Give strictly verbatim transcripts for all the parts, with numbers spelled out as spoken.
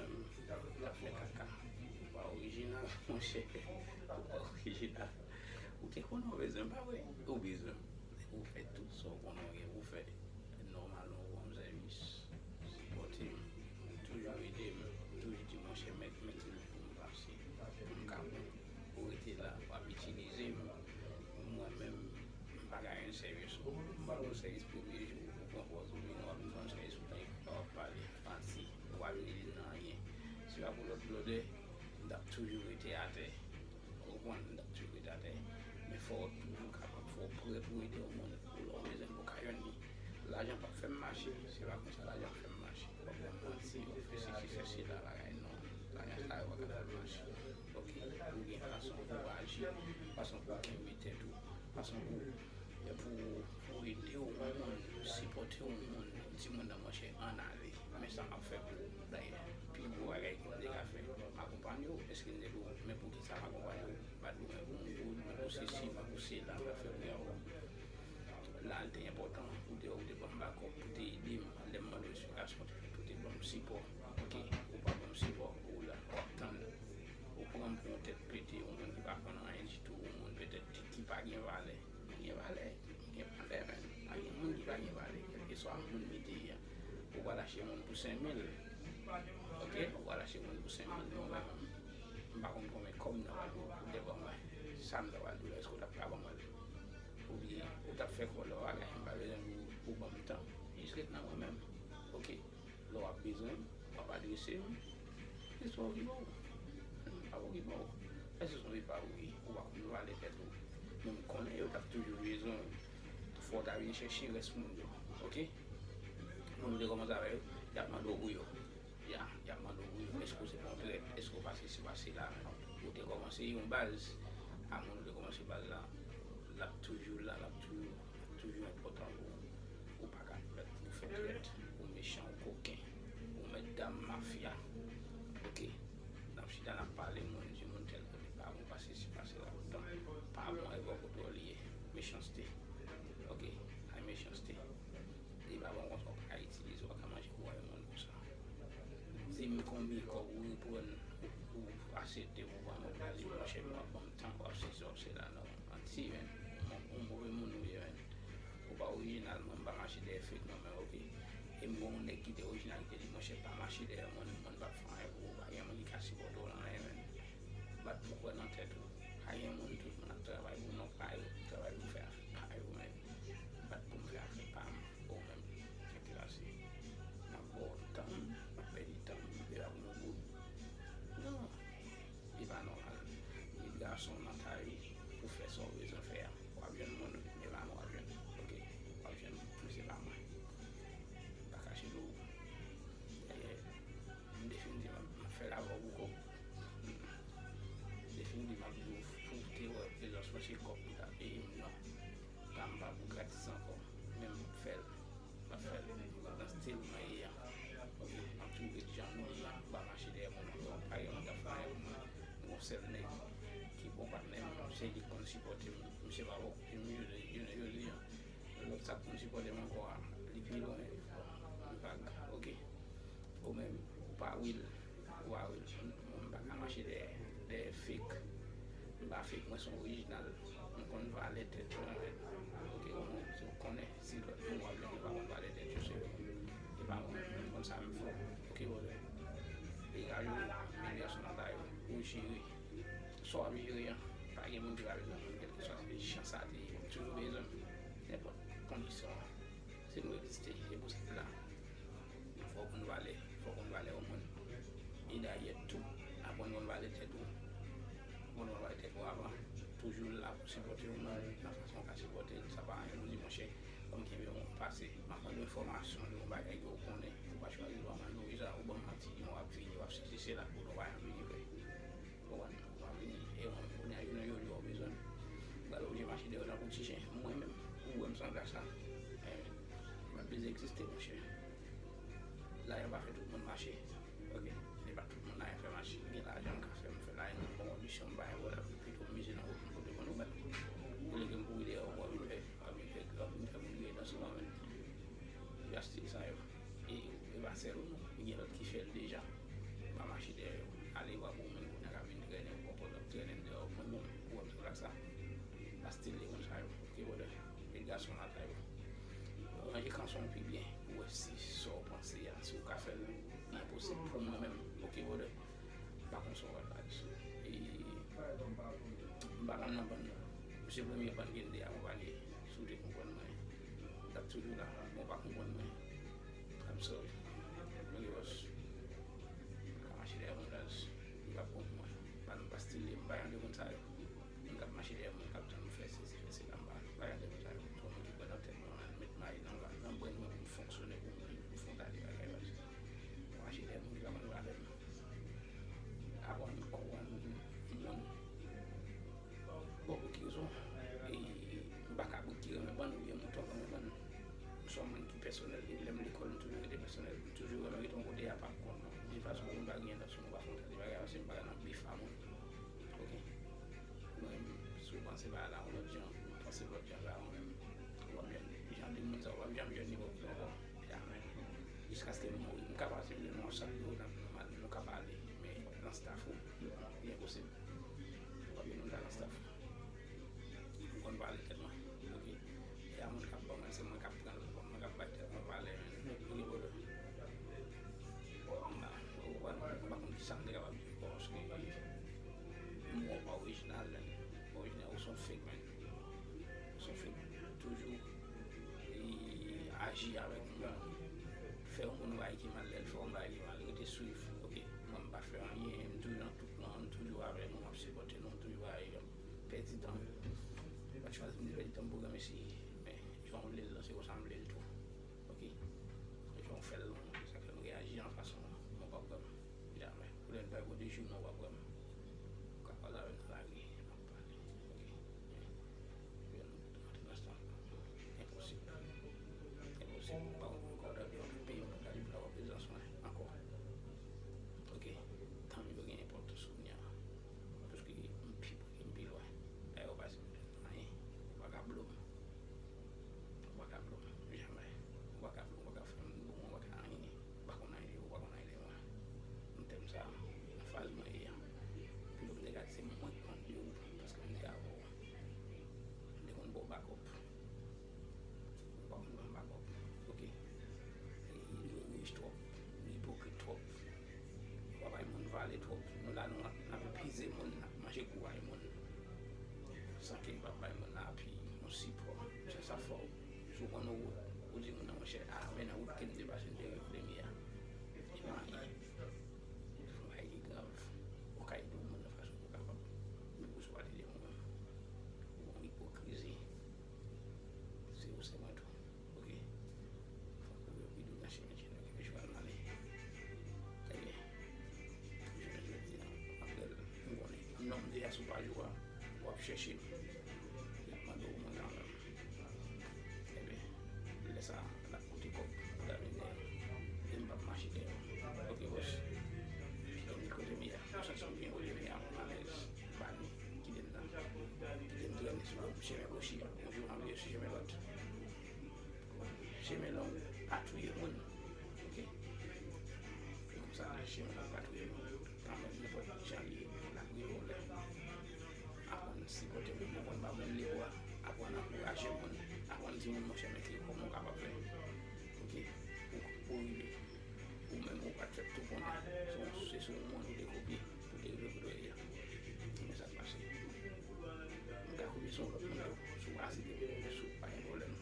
Ou t ap fè kaka. Ou pa orijinal, monchè. Ou pa orijinal. Ou te konnen w bezwen m, pa vre? Ou bezwen m. Ou fè tout sa w konnen w gen pou w fè. Nòmalman, ou ban m sèvis. Sipòte m. Toujou ede m. Toujou di, monchè, mèt, men ki bout pou m pase. Pou m ka bon. Ou rete la, w ap itilize m. Mwen menm, m pa ka rann sèvis ou. M ba w sèvis premye jou, ou pran pòz ou vini, w ap vin rann sèvis ou, w ap pale, manti, ou pa vin ede nan anyen. Si pa pou lòt blòdè, m t ap toujou rete atè. Ou konprann, m t ap toujou rete atè. Men fò w toujou kapab, fò w prè pou ede yon moun. Pou lè w bezwen l, ou ka jwenn li. Lajan p ap fè m mache, se pa konsa lajan ap fè m mache. W ap ban m manti, w ap fè sesi, fè sela, bagay non. Bagay sa yo pa ka fè m mache. Ok, ou gen fason pou w aji, fason pou w kenbe tèt ou, fason pou, pou, pou ede w, yon moun, sipòte w, yon moun, di moun nan, monchè, ann ale. Men sa m ap fè pou ou. Dayè, pi gwo bagay ke m te ka fè, m akonpanye w. Èske m te di w, men poukisa m akonpanye w? M pa di w, men pou m di w, men pou sesi, men pou sela, m ap fè pou w. La, l te enpòtan pou te, ou te ban m bakòp, pou te ede m. Lè m mande w esplikasyon, ou te, ou te ban m sipò. Ok, ou pa ban m sipò, ou la, w ap tann. Ou pran m pou yon tèt pete, yon moun ki pa konn anyen ditou, yon moun petèt ki, ki pa gen valè. Mwen gen valè, mwen gen valè, men pa gen moun ki pa gen valè, kèlkeswa moun li te ye a. Ou pral achte moun pou senk mil, ok? Ou pral achte moun pou senk mil, mwen menm, m pa konn konbyen kòb m ta pral di w pou te ban mwen. Sa m ta pral di w la, èske w t ap ka ban mwen l? Oubyen, ou t ap fè kò lè w a, m pa bezwen pou, pou ban m tan. Jis ret nan mwen menm. Ok. Lè w ap bezwen m, w ap adrese m. Se sa w ki ba w. M pa okipe w. Èske se yon epa ou ye? Ou pa konn valè tèt ou. Men m konnen yo t ap toujou bezwen w. Fò w ta vin chèche rès moun yo. Ok? Moun ou te kòmanse avè yo, y ap mande w pou yo. Ya, y ap mande w pou yo. Èske w se pa yon trèt? Èske w pa sesi, pa sela? Ou te kòmanse yon baz. A moun ou te kòmanse baz la, l ap toujou la, l ap toujou, toujou enpòtan pou ou. Ou pa ka fè, ou fè trèt, ou mechan, ou koken, ou mèt dam mafya. Ok? N ap chita, n ap pale, moun di moun tèl kote pa bon, pa sesi, pa sela. Poutan, pa bon, e bò kote w li ye. Mechanste. Ok? Ay mechanste. Li pa bon konsa, w pa ka itilize, w pa ka manje kouway yon moun konsa. Di m konbyen kòb ou reprann, ou, ou asepte pou pran mwen pale, monchè, m ap ban m tan, w ap sesi, w ap sela, non. Manti, men. Yon move moun ou ye, men. Ou pa orijinal, mwen, m pa mache dèyè fake non, men ok. E m gon yon nèg ki te orijinal, ki te di, monchè, pa mache dèyè moun, moun p ap fè anyen pou ou, pa gen moun ki ka sipòte w nan anyen, men. Bat pou kwè nan tèt ou. Pa gen moun, tout moun ap travay pou non pa yo, travay pou fè afè pa yo, men. Bat pou m fè afè pa m, ou menm, kite pase. M ap ba w tan m, m ap pèdi tan m, e pa pou m bout. Non. Li pa nòmal. Met gason nan kay ou pou fè sa w bezwen fè a. W ap jwenn moun wi, men pa mwen w ap jwenn. Ok, w ap jwenn moun, men se pa mwen. M pa kache do w. E, m definitivman, m ap fè l avè w pou kòb. Definitivman, m ap di w, pou w te wè prezans mwen, se kòb pou w ta peye m, non. Tan m pa pou gratis ankò. Men m ap fè l. M ap fè l nan stil mwen ye a. Ok, m ap toujou ret jan m ye a. M pa mache dèyè moun ankò. Pa gen moun k ap fè anyen pou mwen. M gon sèl nèg ki bon patnè m, se li k konn sipòte m. Misye pa okipe m jodi a. Lòt sa k konn sipòte m ankò a, li pi lwen. Li vag. Ok. Ou menm, ou pa real. Ou pa real. Mwen, m pa ka mache dèyè, dèyè fake. M pa fake, mwen se yon orijinal. M konn valè tèt mwen, men. Ok, ou menm, si w konnen, si lòt moun w ap jwenn yo pa konn valè tèt yo, se yo. E pa mwen, mwen konn sa m fè. Ok, brother. Degaje w, met gason nan kay ou, ou jere. Sa w ap jere an, pa gen moun ki pa bezwen moun, kèlkeswa se jan sa te ye, ou toujou bezwen moun. Nenpòt kondisyon an. Se nou egziste, se pou sa n la. Fò w konn valè, fò w konn valè yon moun. E dayè tou, aprann konn valè tèt ou. Aprann konn valè tèt ou avan. Toujou la pou sipòte yon moun nan fason w ka sipòte l. Sa pa anyen pou di, monchè, ban m kenbe yon pase. M ap mande w enfòmasyon de yon bagay ke w konnen. Ou pa chwazi dwa malere sa, ou ban m manti, w ap vini, w ap sezi sela, pou nou pa janm vini vre. Ou konprann? W ap vini. E mwen menm, kounye a, jounen jodi a, w bezwen m. M pral oblije mache dèyè w tankou ti chen. Mwen menm, ou wè m sanble ak sa. M pa bezwen egziste, monchè. Lajan pa fè tout moun mache. Ok? Se pa tout moun lajan fè mache. M gen lajan, m ka fè, m fè lajan nan bon kondisyon, m pa gen pwoblèm. Pito m mize nan kote, kote moun ou mèt. Olye ke m kouri dèyè w, w ap vin fè, w ap vin fè, w ap vin fè moun rele nan sou mwen menm. Drastik sa yo. E, e pa sèl ou non. Gen lòt ki fè l deja. Mache dèyè yo. Ale w ap wè moun kounye a k ap vin trennen, w konprann, w ap trennen deyò. Mwen menm, ou wè m sou lak sa. Bastille moun sa yo. Ok, brother. Met gason lakay ou. Ranje kanson w pi byen pou w wè si sa w panse a, si w ka fè l byen posib pou mwen menm. Ok, brother. M pa konn sa w pral pale sou. E, m pa konn nan bann nan. Se premye bann ke m te akonpaye. Si w te konprann mwen, m t ap toujou la. Men w pa konprann mwen. I'm sorry. Mwen gen wòch. M ka mache dèyè moun baz. Li p ap bon pou mwen. M pa nan Bastille, m pa jan de moun sa yo. Moun k ap mache dèyè moun k ap tann ou fè sesi, fè sela, m pa, m pa jan de moun sa yo. Se yon moun ki pran nan tèt mwen, al met mayi nan, nan brenn mwen pou m fonksyone, pou m viv, pou m fè yon ta de bagay baz. M mache dèyè moun ki pa konn valè m. Aprann konprann moun. Bon, pou ki rezon? E, m pa ka bout ki renmen bann oubyen mouton k renmen bann. M se yon moun ki pèsonèl, depi lè m lekòl, m toujou rete pèsonèl, m toujou renmen rete yon kote apa m konn. De fason pou m pa genyen nan sou mwen, pa fè yon ta de bagay, paske m pa ka nan bif a moun. Ok? Mwen, si w panse bagay la yon lòt jan, ou panse lòt jan sa, ou menm, w ap jwenn jan de moun sa, w ap janm jwenn nivo ki ankò. Jamè. Jiskaske m mouri, m ka pase m nan yon sal dlo, n ap, nou ka pale, men nan staff ou, li enposib. Ou pa gen moun ka nan staff ou. M konn pale tèt mwen. Ok. E a moun k ap ban mwen, se mwen k ap pran l, mwen k ap bay tèt mwen valè. Ok, brother. Bon, m pa, ou pa, m pa konn kisa m te kapab di ankò, paske m wè w pa orijinal, man. Orijinal, ou se yon fake, man. Ou se yon fake. Toujou, e, aji avèk moun. Fè yon moun bagay ki mal, lè l fè yon bagay ki mal, rete swiv. Ok, mwen m pa fè anyen, m toujou nan tout plan, m toujou avè nou, m ap sipòte nou, m toujou avè yo. Pèdi tan. Mwen chwazi m te pèdi tan m pwogram isi, men jan w vle l lan, se konsa m vle l tou. Ok? Jan w fè l lan, sa fè m reyaji an fason an. Mwen pa pran jamè. Poutèt bay kote jou nan w ap wè m. Ou ka pale avè m nan lari, m ap pale. Ok. Men, jwenn antre nan stan. Enposib. Enposib. Ou pa konn kòdòne yon peyi, ou pa ka di pou la wè prezans mwen ankò. Ok. Tan m yo gen enpòtans kounye a. Paske m pi pre, m pi lwen. Dayè, ou pa di m anyen. Ou pa ka blo m. Ou pa ka blo m. Jamè. Ou pa ka blo m. Ou pa ka fè m bon. Ou pa ka anyen. Ou pa konn anyen, ou pa konn anyen de mwen. M tèm sa, nan faz mwen ye a. Pi lwen m te gade se mwen ki konn di ou, paske m te avè w. M te konn ba w bakòp. Ou pa konn ban m bakòp. Ok. Li rich twòp, li ipokrit twòp. Ou pa bay moun valè twòp. Nou la, nou, n ap epize moun, n ap manje kouraj moun. San ke n pa bay moun api, yon sipò. Se sa fè w. Si w konn yon wout, ou di moun nan, monchè, a, men nan wout ke m te pase, m te rive kote m ye a. E pa anyen. Yon bagay ki grav. Ou ka ede yon moun nan fason pou w kapab. Men pou sa w pa t ede moun nan. Ou yon ipokrizi. Se ou, se mwen tou. Ok? Fòk ou yo pi dou nan chemen tjenè ke jwa l ale. Ebyen, jounen jodi a, apre l, m konnen. Non, m deja sou paj ou a, w ap chèche m. Y ap mande w mwen kanmenm. Ebyen, lè sa a, l ap koute kòb pou ta vin dèyè m. E m p ap mache dèyè w. Ok, bòs. Kite m kote m ye a. M santi m byen kote m ye a, m alèz. Ba nou, kite m nan. Kite m trennen sou chemen goch li a. Yon jou, m ap vire sou chemen dwat. Chemen long pa touye moun. Ok? E konsa, chemen long pa touye moun. Kanmenm, nenpòt jan li ye, l ap rive yon lè. Aprann sipòte moun, aprann ba moun lebwa, aprann ankouraje moun, aprann di moun, monchè, men ki kòman w kapab fè. Ok? Pou, pou rive. Ou menm, ou pa t fèt tou konnen. Se yon, se sou yon moun ou te kopye pou te rive kote w ye a. Men sa k pase. M ka kopye sou yon lòt moun tou. Si w pa site m, si w pa gen pwoblèm.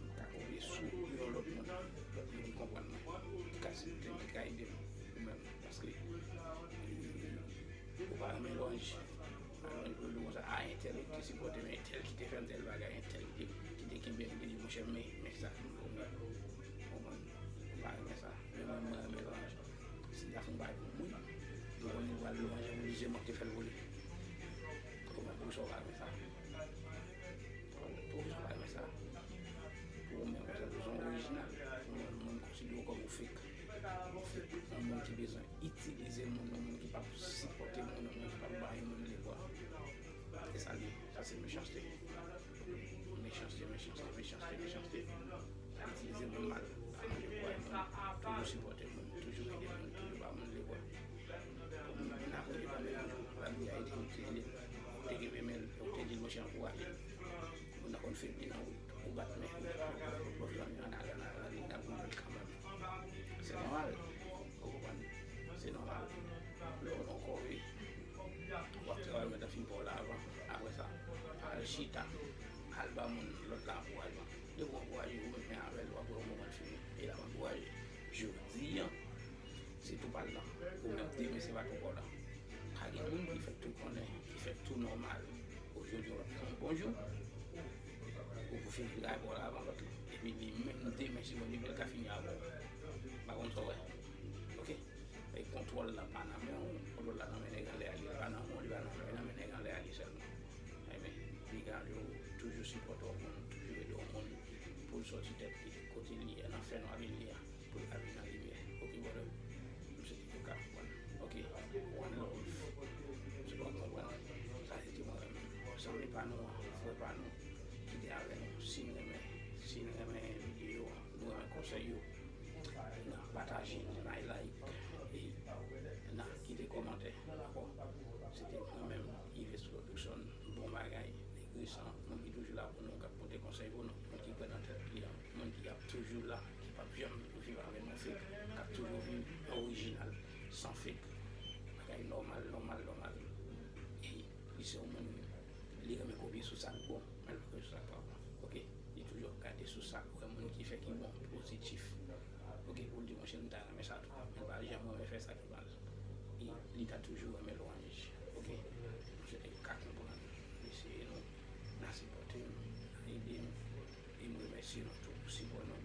M ka kopye sou yon lòt moun. Lòt moun ki konprann mwen. Ki ka sipòte m, ki ka ede m. Ou menm. Paske, e, ou pa renmen lwanj. Lwanj pou di konsa, a, entèl ki sipòte m, entèl ki te fè m tèl bagay, entèl ki te, ki te kenbe m, ki te di, monchè, men, men sa, m konprann. Ou pa renmen sa. Men mwen, mwen renmen lwanj. Si l ta fè yon bagay pou mwen, yo konnen yo pral lwanj, oblije mwen te fè l pou li. Ou konprann? Poukisa w pa renmen sa? Poukisa w pa renmen sa? Pou ou menm, ou se yon orijinal. Ou menm, moun konsidere w kòm yon fake. Yon fake. Yon moun ki bezwen itilize moun, yon moun ki p ap sipòte moun, yon moun ki p ap bay moun lebwa. E sa l ye. Sa se mechanste. Mechanste, mechanste, mechanste, mechanste. Itilize moun mal. Pa manje pou bay moun. Toujou sipòte moun. Toujou ede moun. Toujou ba moun lebwa. pa l lan. Ou menm demen se pa tou pa w lan. Ka gen moun ki fèk tou konnen, ki fèk tou nòmal. Ojodwi w ap fè yon bonjou, ou pou fini travay pa w la avan lòt lan. Epi li menm demen si Bondye vle l ka fini avan w. M pa konn sa w wè. Oke? E kontwòl la pa nan men w, kontwòl la nan men nèg anlè a, li pa nan men w, li pa nan men w, li nan men nèg anlè a li sèlman. Ebyen, piga yo toujou sipòte yon moun, toujou ede yon moun pou l sòti tèt li, kote li ye, nan fènwa li ye a, pou l ka vin nan limyè. Oke, brother? M swete ke w ka konprann. Oke? One love. M swete w konprann. Sa se te mwen menm. Zanmi pa nou an, frè pa nou, ki te avè nou. Si n renmen, si n renmen videyo an, nou renmen konsèy yo, n a pataje, n a like, e n a kite kòmantè. Dakò? Se te mwen menm, Yves Production, bon bagay, Negrisan, moun ki toujou la pou nou, k ap pote konsèy pou nou, moun ki kwè nan tèt li an, moun ki ap toujou la, ki p ap janm viv avè nou fake, k ap toujou viv orijinal, san fake. Bagay nòmal, nòmal, nòmal. E li se yon moun, li renmen kopye sou sa k bon, men l pa kopye sou sa k pa bon. Oke? Li toujou ap gade sou sa k wè moun ki fè ki bon, pozitif. Oke, pou l di, monchè, m ta renmen sa tou. Men l pa janm renmen fè sa ki mal. E li ta toujou renmen lwanj. Oke? M swete w ka konprann. Mesye, nou, n a sipòte m, n a ede m. E m remèsye nou tou pou sipò nou,